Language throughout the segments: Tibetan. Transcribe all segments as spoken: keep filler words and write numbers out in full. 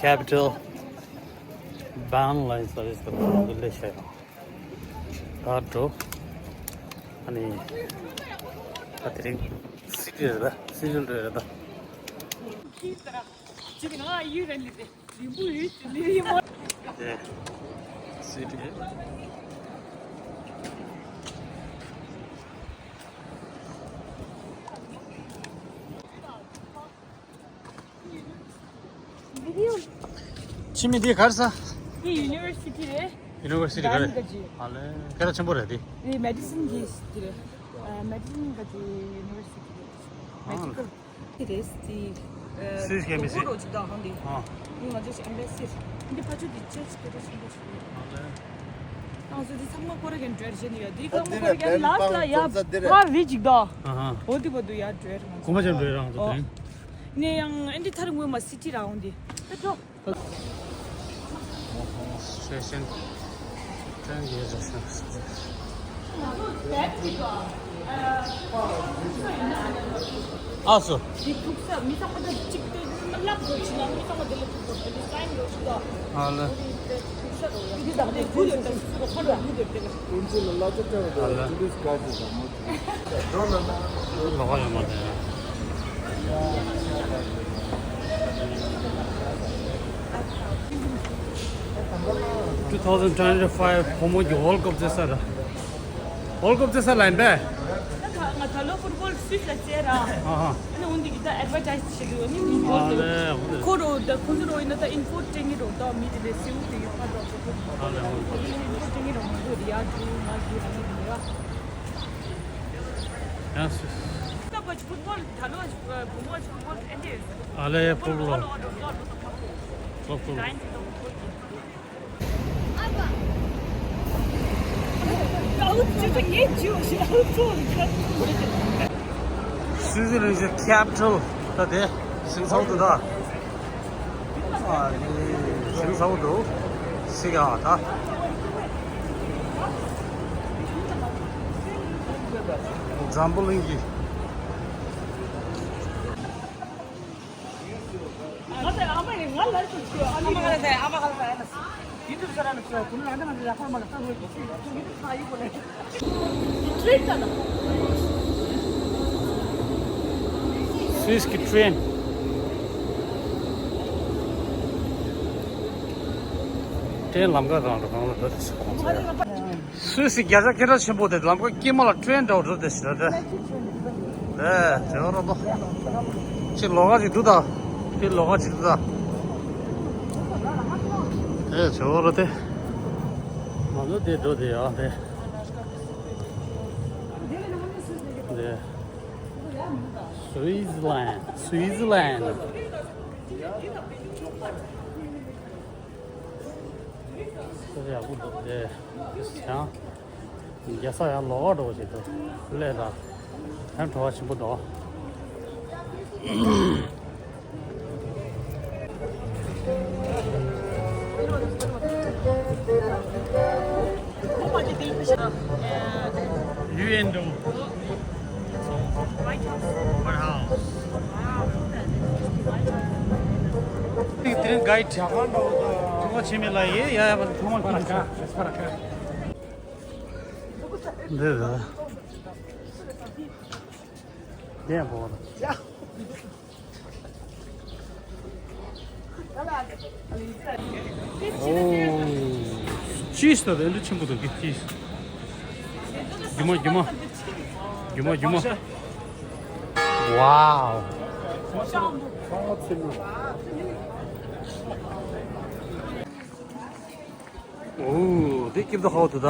Capital Bern line service དུ་ལས་བྱ་ཡང་། ད་འགྲོ། ཨ་ནི། ད་དེ་རིང་སི་ཊི་རེད་ད། སི་ཊི་རེད་ད། ཅིག་ང་ཡུལ་རེད་ལི་ཏེ། ལིམ་བུ་ཡུལ་ལི་ཡི་མོ། དེ། སི་ཊི། ཕྱི་མི་དེ་གར་ས། དེ་ཡུ་ནི་ཝར་སི་ཊི་རེད། ཡུ་ནི་ཝར་སི་ཊི་ག་རེ། ག་ཅི། ཨ་ལེ། སྐད་གྲགས་ཆེན་པོ་རེད་དེ། དེ་མེ་ཌི་སིན་གི་སི་ཊི་རེད། ཨ། མེ་ཌི་སིན་ག་ཅི་ཡུ་ནི་ཝར་སི་ཊི་རེད། ཨ། མེ་ཌི་ཀལ་དེ་རེད་དེ། ཨ། སུད་སི་གི་མི་སི། ཨོ་རོ་ཅིག་ད་ཧང་དེ། ཨ། ནི་ང་ཚོ་ཨེམ་བེ་སི་འདི་ཕ་ཆུ་དེ་ཅེ་ཅི་སྐད་གྲགས་ཆེན་པོ་ཅིག་རེད། ཨ་ལེ། ང་ཚོ་འདི་ཚང་མ་ཀོ་རེ་གན་ཌི་རེད་བྱས་ནས་ཡོད། འདི་ཚང་མ་ཀོ་རེ་གན་ཌི་ལ་སི་ཊི་ལ་ཡ་ཕར་རི་ཅིག་ད། ཨ་ཧ། འོ་དེ་བར་དུ་ཡ་ཌི་རེད་ང་ཚོ། གོ་མ་ཅན་ཌི་རེད་རང་ཚོ་ཨོ། དེ་རིང་། ནས་ཡང་ཨེ་འདི་ཐར་ངོས་མ་སི་ཊི་ར་འོང་དེ། ཨེ་འགྲོ། སི་ཊེ་ཤན། ཊེན་གྱི་རེ་ཤན། ཨ་སོ། འདི་ཐུག་ས་མི་ཚང་མ་ད་གཅིག་སྟེ་མི་ལབ་དགོས་ཕྱི་ན་མི་ཚང་མ་འདི་ལ་ཐུག་དགོས་འདི་ལ་སའིན་དགོས་ཕྱི་ད། ཨ་ལེ། འདི་ད་འདི་དགུ་ཡོད་ད་སུ་རོ་ཁ་ལ་དགུ་འདོད་དེ་ལ། ཀུན་གྱི་ལ་ལ་ཅོ་ཏྲ་ར་ད་ཨ་ལེ། ཊུ་རི་སི་ཊི་ག་ཅི་ད་མོ། ལོག་ཡོང་མ་དེ། Two thousand twenty-five ཕོ་མོ་གི་ཝོལ་ཀབ་རྩེ་ས་ར། ཝོལ་ཀབ་རྩེ་ས་ལ་ཡིན་པས། ང་ད་ལོ་ཕུཊ་བོལ་སུད་ལ་རྩེ་ར། ཨ་ཧ། ཨ་ནི་འོན་ཏེ་གི་ད་ཨེཌ་ཝར་ཊའིཛ་བྱེད་དུས་ནི་མི་ཨ་ལེ། ཁོ་རོ་ད་ཁོ་ཚོ་རོ་ཡིན་ན་ད་ཨིན་ཕོརཊ་ཊེ་ནི་རོ་ད་མི་དེ་ལས་སེའུ་དེ་ཡོད་ཁ་ད་ཁོ་ཁོ་ཨ་ལེ། ཨིན་ཕོརཊ་ཊེ་ནི་རོ་མི་དགོས་རི་ཡ་དུ་ང་དེ་ར་མི་དེ་ཡ། ཡང་སུ། ད་བ་ཕུཊ་བོལ་ད་ལོ་བུ་མོ་ཕུཊ་བོལ་ཨེ་འདྲས། ཨ་ལེ། ཕུཊ་བོལ། ཕུཊ་བོལ། སུད་སི་ལན་གྱི་ཁེ་པི་ཊལ་ད་དེ་ཞིང་ས་འོག་ཏུ་ད། ཨ་ནི་ཞིང་ས་འོག་ཏུ་ཞིག་ཡ་ད། འཛམ་བུ་གླིང་གི། སུད་སི་གི་ཊེན། ཊེན་ལམ་ཁ་གང་དང་གང་ལ་འགྲོ་དེ་སུད་སི་གོང་ཚོ། སུད་སི་རྒྱལ་ས་སྐད་གྲགས་ཆེན་པོ་དེ་ལམ་ཁ་དཀྱིལ་མ་ལ་ཊེན་འདྲ་བོ་འགྲོ་དེ་ཞིག་རེད་དེ། དེ་ཇོ་རོ་པ། ཅིག་ལོགས་ཀ་ཅིག་འདུག་ད། དེ་ལོགས་ཀ་ཅིག་འདུག་ད། དེ་ཇོ་རོ་དེ། ང་ཚོ་དེ་འགྲོ་དེ་ཡ་དེ། དེ། སུའི་ཛི་ལན། སུའི་ཛི་ལན། ཡག་པོ་འདུག་དེ། ཡང་། རྒྱལ་ས་ཡང་ལོགས་ཀ་འགྲོ་བ་ཞིག་འདུག་ལས་ད། ཡང་བྲོ་བ་ཆེན་པོ་འདུག་ཡུ་ཨེན་འགྲོ། White House. དེ་དེ་རིང་གའི་ཇ་པན་འགྲོ་དང་། ཐུག་པ་ཆེ་མེད་ལ་ཡེ་ཡ་ཡ་བ་ཐུག་པ་ཁྱེར་ཤོག་འདི་རེད། འདི་ཡང་བོར། ཨོ། ཅིས་ད་དེ་འདྲ་ཆེན་པོ་འདུག་གི་ཅིས། རྒྱུ་མ་རྒྱུ་མ། རྒྱུ་མ་རྒྱུ་མ། ཝའོ། ཨོ། འདི་སྐྱིད་པོ་ཧ་འདུག་ད།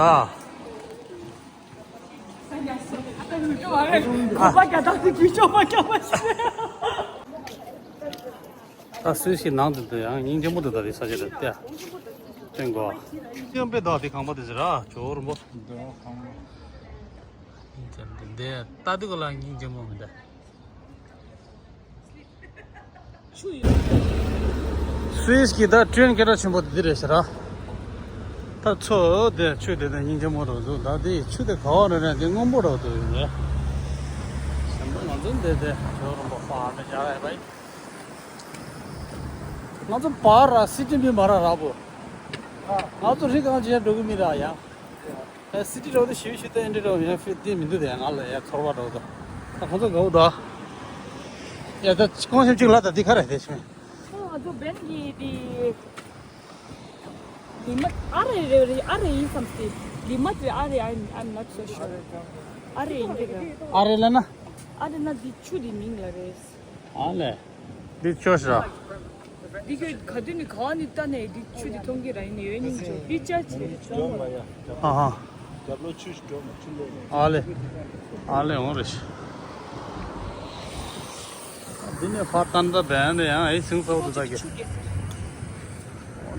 ད་སུད་སི་ནང་དུ་དུ་ཡང་སྙིང་རྗེ་མོ་འདུག་ད་རེད་ས་ཆ་རེད་ཏེ། སྟོན་གོ། སྟོན་པའི་བདག་དེ་ཁང་པ་དེ་ཟེར་ར་ཇོ་རིན་པོ། འདི་ལྟ་དུས་ག་ལ་སྙིང་རྗེ་མོ་མི་འདུག་སུད་སི་གི་ད་ཊེན་སྐད་གྲགས་ཆེན་པོ་དེ་འདི་རེད་ཟེར་ར། ད་ཚོ་དེ་ཆུ་དེ་དེ་སྙིང་རྗེ་མོ་རུ་འདུག་ད་དེ་ཆུ་དེ་ག་བ་རེད་རེད་དེ་སྔོན་པོ་རུ་འདུག་ཡོད་རེད། ཞིམ་པོ་ང་ཚོ་འདི་དེ་ཇོ་རིན་པོ་ཧྥ་མེ་ཇ་ཝེ་བའི། ང་ཚོ་བར་ར་སི་ཊི་མི་མ་ར་ར་བོ། ང་ཚོ་རི་གང་ཅི་ཡང་འགྲོ་གི་མི་ར་ཡ། ཨ་སི་ཊི་འགྲོ་དུས་ཞིབ་ཞིབ་ཏུ་ཨེ་འདྲི་འགྲོ་ཡ་ཕི་དེ་མི་འདུག་དེ་ང་ལ་ཡ་ཚོར་བ་འགྲོ་དོ། ད་ཁོང་ཚོ་དགའ་བོ་འདུག་ཡ་ད་ཁོང་ཤམ་གཅིག་ལ་ད་འདི་ག་རེ་དེ་ཤོད། ང་ཚོ་བན་གི་དེ། ལི་མ་ཨ་རེ་རེ་རེ་ཨ་རེ་ཡིན་བསམ་སྟེ། ལི་མ་དེ་ཨ་རེ། I'm I'm not so sure. ཨ་རེ་ཡིན་གྱི་རེད། ཨ་རེ་ལ་ན། ཨ་རེ་ན་འདི་ཆུ་དེ་མིང་ལ་རེད། ཨ་ལེ། འདི་ཆོས་ར། འདི་གི་ག་དུས་ནས་ག་བ་ནས་ལྟ་ནས་འདི་ཆུ་འདི་མཐོང་གི་ར་ཡིན་ནས་ཡོད་ནི་མི་འདུག་འདི་ཅག་ཅིག་རེད། ཨ་ཧ། རྒྱབ་ལོགས་ཆུ་ཞིག་འགྲོ་མ་ཆུ་ལས་ནས། ཨ་ལེ། ཨ་ལེ་འོང་རེ་ཤི། འདི་ནས་ཕར་ལྟ་ན་ད་བན་དེ་ཡང་ཨེ་སིང་ས་འོ་དུ་ད་གི།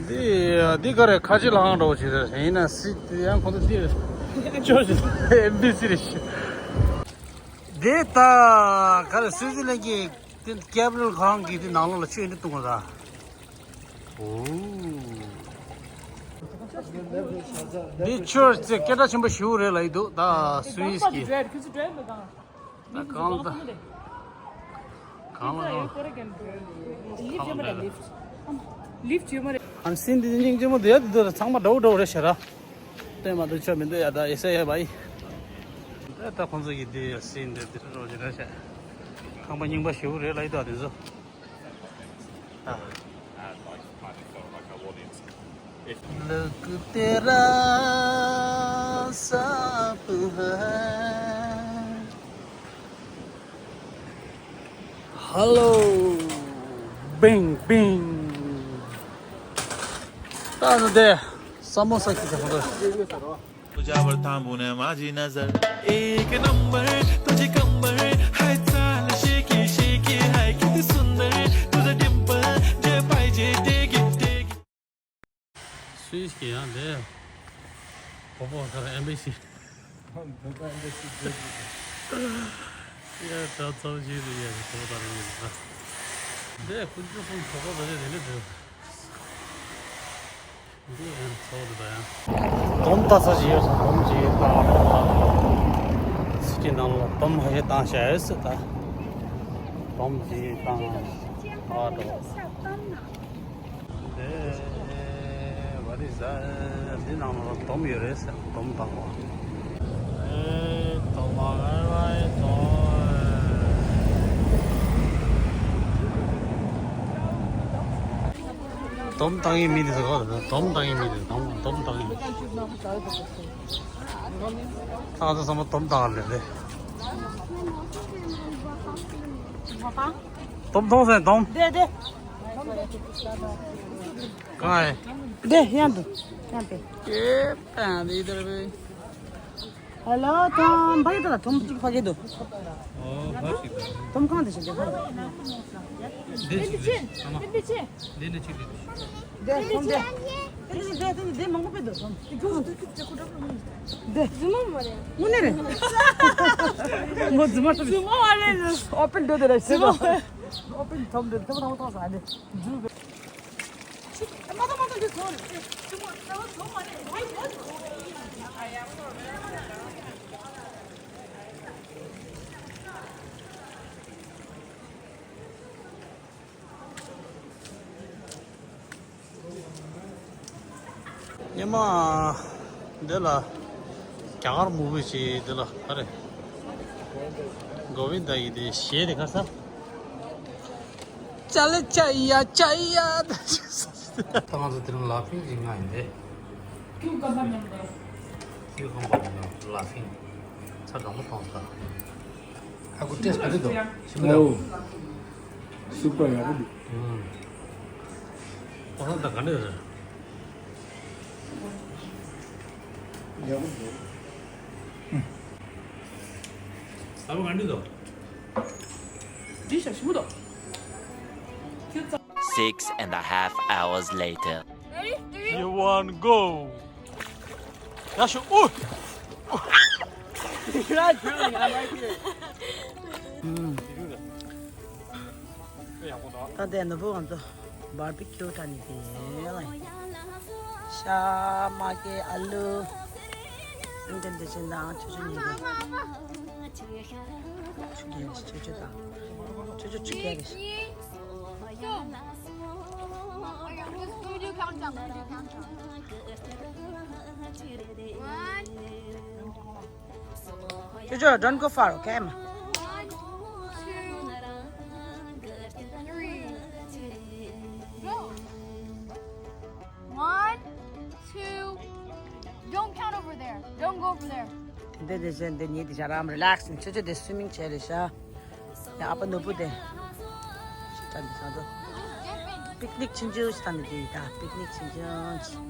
འདི་འདི་ག་རེ་ཁ་ཆེ་ལྷ་ཁང་འདྲ་བོ་ཞིག་རེད། ཡིན་ན་སི་ཡང་ཁོང་ཚོ་འདི་ཆོས་ཞིག་ཨེམ་བི་སི་རེད་ཤི། འདི་ད་ག་རེ་སུའི་ཙི་ལན་གྱི། དེ་ཀེབ་རིལ་ཁང་གི་དེ་ནང་ལོགས་ལ་ཆུ་འདི་བཏུང་བ་ད། འོ། འདི་ཆོས་ཚེ་སྐད་གྲགས་ཆེན་པོ་ཞེ་པོ་རེད་ལ་ཡི་འདུག་ད་སུའིས་ཀྱི། ད་གང་ལ་ད། གང་ལ་གང་ལ། ལིཕ་ཡོད་མ་རེད། ལིཕ་ཡོད་མ་རེད། ཨན་སིན་འདི་སྙིང་རྗེ་མོ་འདི་ཡ་འདི་འདི་ཚང་མ་འདྲ་བོ་འདྲ་བོ་རེད་ཤག་ར། ལྟད་མ་འདི་ཆོ་མི་འདུག་ཡ་ད་ཨེ་ས་ཡ་བ་ཡི། ད་ད་ཁོང་ཚོ་གི་འདི་ཡ་སིན་འདི་འདི་འདྲ་བོ་ཞིག་རེད་ཤག་ཁང་པ་རྙིང་པ་ཞེ་པོ་རེད་ལ་ཡི་ད་འདི་ཚོ། Look तेरा सब है। Hello, bing bing. ད་ནི་དེ་ས་མོ་ས་ཁྱི་ཁྱི་ཁོང་ཚོ། तुझ्यावर थांबून माझी नजर. एक नंबर तुझी कंबर. हाय चाल शेकी शेकी. हाय किती सुंदर तुझं डिंपल. जे पाहिजे ते घे ते घे. སུས་ཀྱི་ཡང་དེ་བོ་བོ་ཁར་ཨེམ་བི་སི། ཡ་ད་ཚོ་ཞིག་རེད་ཡ་བོ་བོ་ད་རེད་ཡ། དེ་ཁུ་ཚོ་ཁོང་བོ་བོ་ད་རེད་དེ་ནི་དེ། འདི་ཡང་ཚོགས་འདུ་དང་ཡང་། སྡོམ་ལྟ་ས་ཞིག་ཡོད་ས། སྡོམ་ཅིག་བཏང་། ཚིག་གི་ནང་ལ་སྡོམ་ཧ་ཅང་བཏང་བྱ་ཡོད་སྲིད་ད། སྡོམ་ཅིག་བཏང་། ཨ་འགྲོ། དེ་བ་རི་ཟ་འདི་ནང་ལ་སྡོམ་ཡོད་རེད་ཟེར། སྡོམ་བཏང་བ། ཨེ་སྡོམ་མ་ངར་བ་ཨེ་སྡོམ། སྡོམ་བཏང་ཡི་མི་དེ་ཚོ་ག་རེ་རེད། སྡོམ་བཏང་ཡི་མི་དེ་སྡོམ་སྡོམ་བཏང་ཡི། ད་ཚོ་ཚང་མ་སྡོམ་བཏང་ལེ་རེད། སྡོམ་ཐོང་ཟེར་སྡོམ། དེ་དེ། གང་ཨེ། དེ་ཡང་དུ་ཡང་དེ། ཨེ་པན་དེ་དེ་རེད། Hello, Tom. Bhai, tada, Tom, tik phage do. Oh, phage do. Tom, kahan de chhe? De chhe. Ama. De ne chhe. De, Tom, de. De, de, de, de, mango pe do, Tom. De. Zuma mare. Mune re. Mo zuma to. Zuma mare. Open do de re. Zuma. Open Tom de. Tom, Tom, Tom, sa de. Zuma. ཉི་མ་འདི་ལ་རྒྱ་གར་མུ་བི་ཞིག་འདི་ལ་ག་རེ། གོ་བིན་དཱ་ཡི་དེ་གཞས་དེ་ག་ས། ཅ་ལེ་ཅ་ཡ་ཅ་ཡ། ད་ང་ཚོ་དེ་རིང་ལ་ཕིང་ཅིག་མངགས་ཡིན་ཏེ། ཀིའུ་ཀམ་པར་མཉམ་དུ། ཀིའུ་ཀམ་པར་མཉམ་དུ་ལ་ཕིང་། ཚ་གྲང་མོ་གཏོང་ས། ཨ་ཁུ་ཏེས་བྱེད་འདུག་ཞིམ་འདུག་ཨོ། སུ་པར་ཡག་པོ་འདུག་ཨོ་ད་ག་འདྲ་རེད། ཡག་པོ་འདུག་ཨ་ཁུ་ག་འདྲ་འདུག་འདི་ཞག་ཞིམ་པོ་འདུག Six and a half hours later. Ready? Three. You want go? ཡ་ཤོ། ཨོ། ད་ལྟའི་ནུ་བོ་ང་ཚོ་བར་བི་ཁྱུ་ཁྲ་ནི་དེ་ལ་ཤ་མ་ཀེ་ཨ་ལུ་ཨིན་ཏན་དེ་ཆེན་དང་ཆུ་ཆུ་ནི་དེ་ཆུ་རྒྱལ་ཆུ་ཆུ་དང་ཆུ་ཆུ་ཆུ་རྒྱལ་རེད། One. Jojo, don't go far, okay, Emma? One, two, three. Go. One, two. Don't count over there. Don't go over there. འདི་འདི་བཞིན་འདི་གཉིས་འདི་ཤ་རམ་relax ནས་ཆོ་ཆོ་འདི་swimming བྱས་རེད་ཤག་ཡ་ཨ་ཕ་ནོར་བུ་དེ། ཅི་ད་འདི་ཚང་དུ། picnic ཆུང་ཆུང་ཞིག་ད་འདི་དེ་ད་picnic ཆུང་ཆུང་ཅིག་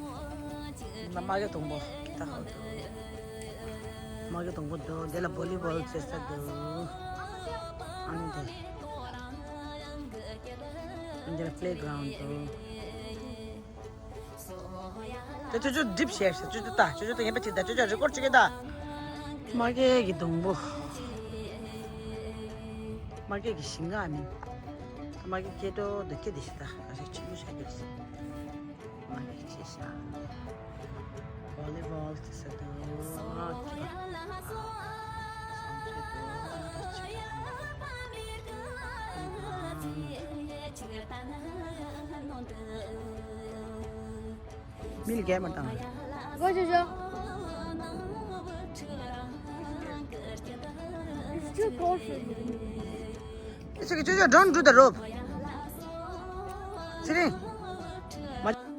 ང་མ་གི་དང་པོ་ད་ཧོ་དུ། མ་གི་དང་པོ་འདུག་འདི་ལ་volleyball བྱེད་ས་འདུག་ཨ་ནི་དེ། འདི་ལ་playground འདུག་དེ་ཅོ་ཅོ་སྒྲིབ་བྱས་ཟེར། ཅོ་ཅོ་ད་ཅོ་ཅོ་ད་ཡན་པ་ཅིག་ད་ཅོ་ཅོ་record ཅིག་གི་ད། མ་གེ་གི་སྡོང་པོ། མ་གེ་གི་ཞིང་ཁ་མིན། མ་གེ་སྐྱེ་འགྲོ་འདི་སྐྱེ་འདི་ཞིག་ད་རེ་ཆུ་བོ་ཤ་རྒྱུ་ཞིག་མ་གེ་ཆེ་ཤ་volleyball ཅི་ཟེར་དུ། མི་ལ་རྒྱལ་མ་བཏང་། གོ་ཆོ་ཆོ། It's too cold for you. It's okay, ཆོ་ཆོ། Don't do the rope. ཚེ་རིང་། མ།